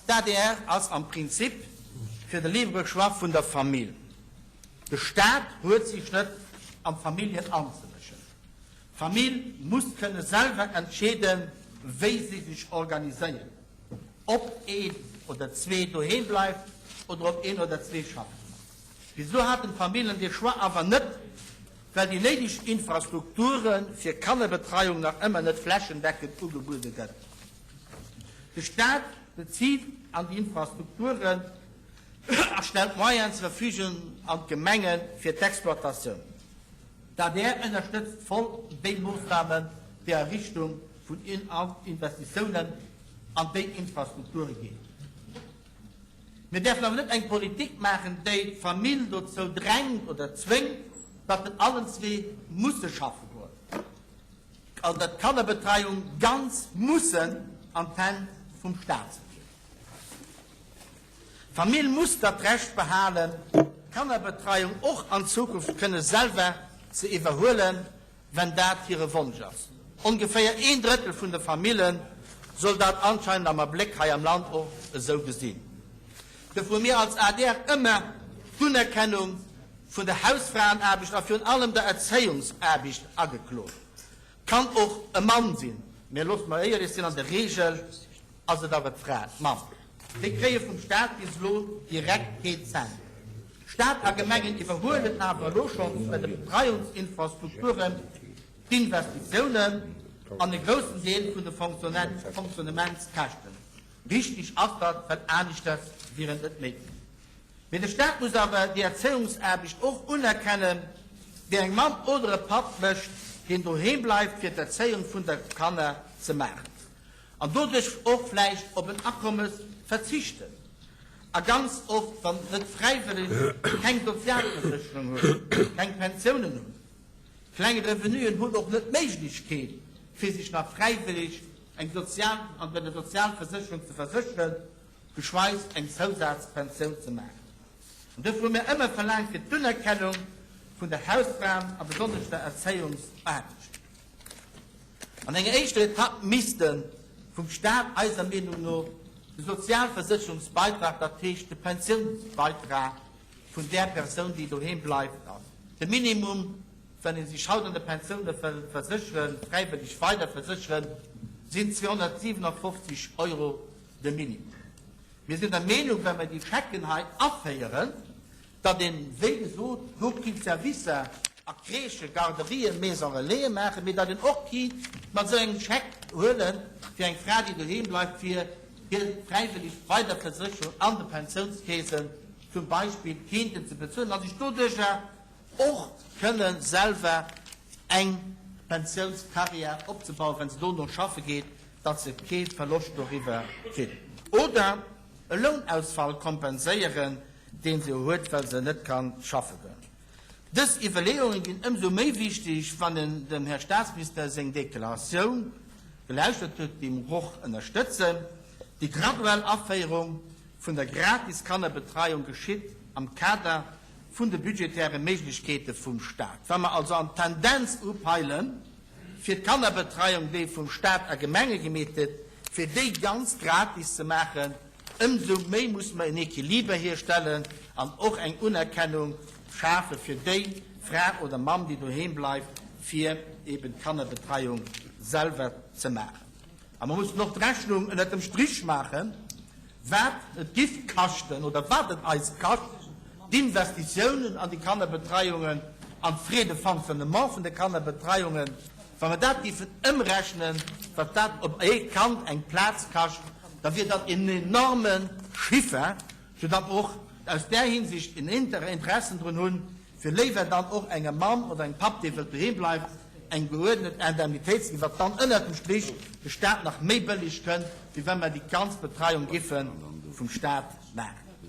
D'adr ass am Prinzip fir de libre Choix vun der Famill. De Staat huet sech net an d'Familljen anzemëschen. D'Famill muss kënne selwer entscheeden, wéi si sech organiséiert, ob een oder zwee doheem bleift oder ob een oder zwee schaffen. Bis elo haten d'Famillen dee Choix awer net, well déi néideg Infrastrukture fir Kannerbetreiung nach ëmmer net flächendeckend ugebuede gëtt. De Staat bezilt an déi Infrastrukturen a stellt Moyenen zur Verfügung an d'Gemenge fir d'Exploitatioun. D'adr ënnerstëtzt voll déi Moossnamen, déi a Richtung vun Investitiounen an déi Infrastrukture ginn. Mir däerfen awer net eng Politik maachen, déi d'Famill dozou drängt oder zwéngt, datt en allen zwee musse schaffe goen an datt d'Kannerbetreiung ganz mussen an d'Hänn vum Staat ze ginn. D'Famill muss dat Recht behalen, d'Kannerbetreiung och an Zukunft kënne selwer ze iwwerhuelen, wenn dat hire Wonsch ass. Ongeféier een Drëttel vun de Famille soll dat anscheinend am Abléck hei am Land och esou gesinn. Dofir hu mir als adr ëmmer d'Unerkennung vun der Hausfraenaarbecht a virun allem der Erzéiungsaarbecht ageklot. Kann och e Mann sinn, mä loosse mer éierlech sinn, an der Regel ass et awer d'Fra, d'Mamm. Déi kréie vum Staat bis elo direkt keen Cent. Staat a Gemengen iwwerhuelen awer elo schonns bei de Betreiungsinfrastrukturen d'Investitiounen an e groussen Deel vun de Fonctionnementskäschten. Richteg ass dat, well aneschters wier et net méiglech. Mee de Staat muss awer déi Erzéiungsaarbecht och unerkennen, déi eng Mamm oder e Papp mécht, deen doheem bleift fir d'Erzéiung vun de Kanner ze maachen an doduerch och vläicht op en Akommes verzichten a ganz oft, wann net fräiwëlleg, keng Sozialversécherung hunn, keng Pensiounen hunn. Kleng Revenuen hunn och net d'Méiglechkeet, fir sech nach fräiwëlleg eng Sozial an bei der Sozialversécherung ze versécheren, geschweis eng Zousazpensioun ze maachen. An duerfir hu mir ëmmer verlaangt fir d'Unerkennung vun der Hausfraen a besonnesch der Erzéiungsaarbecht. An enger éischter Etapp misste vum Staat eiser Meenung no de Sozialversécherungsbeitrag, dat heescht de Pensiounsbeitrag vun där Persoun, déi doheem bleift, ass de Minimum, wann ee sech haut an de Pensioune wëll versécheren, fräiwëlleg weider versécheren, sinn 257 Euro de Minimum. Mir sinn der Meenung, wa mer déi Schecken hei aféieren, datt een, wéi gesot, do kinnt Servicer a Crèchen, Garderien, Maisons relaisen maachen, mee datt een och kinnt mat esou engem Scheck huelen, fir eng Fra, déi doheem bleift, fir hir fräiwëlleg Weiderversécherung an de Pensiounskeesen zum Beispill kinnten ze bezuelen a sech doduercher och kënne selwer eng Pensiounscarrière opzebauen, wa se dono schaffe geet, datt se kee Verloscht doriwwer kritt oder e Lounausfall kompenséieren, deen se huet, well se net ka schaffe goen. Dës Iwwerleeunge ginn ëmsou méi wichteg, wann een dem Här Statsminister seng Deklaratioun gelauschtert huet, déi mer och ënnerstëtzen, Déi graduell Aféierung vun der gratis Kannerbetreiung geschitt am Kader vun de budgetäre Méiglechkeete vum Stat. Wa mer also an d'Tendenz upeilen, fir d'Kannerbetreiung, déi vum Stat a Gemenge gemeet gëtt, fir déi ganz gratis ze maachen, ëmsou méi muss mer en Equiliber hierstellen an och eng Unerkennung schafe fir déi Fra oder Mamm, déi doheem bleift, fir eben d'Kannerbetreiung selwer ze maachen. A mer mussen och d'Rechnung ënnert dem Strich maachen, wat et giff kaschten oder wat et eis kascht, d'Investitiounen an déi Kannerbetreiungen an d'Frais de fonctionnement vun de Kannerbetreiungen, wa mer dat giffen ëmrechnen, wat dat op ee Kand eng Plaz kascht, da wier dat en enorme Chiffer, soudatt mer och aus där Hinsicht en Interessen drun hunn, fir léiwer dann och enger Mamm oder engem Papp, dee wëllt doheem bleiwen, eng geuerdnet Indemnitéit ze ginn, wat dann ënnert dem Strich de Stat nach méi bëlleg kënnt, wéi wa mer déi ganz Betreiung giffe vum Stat maachen.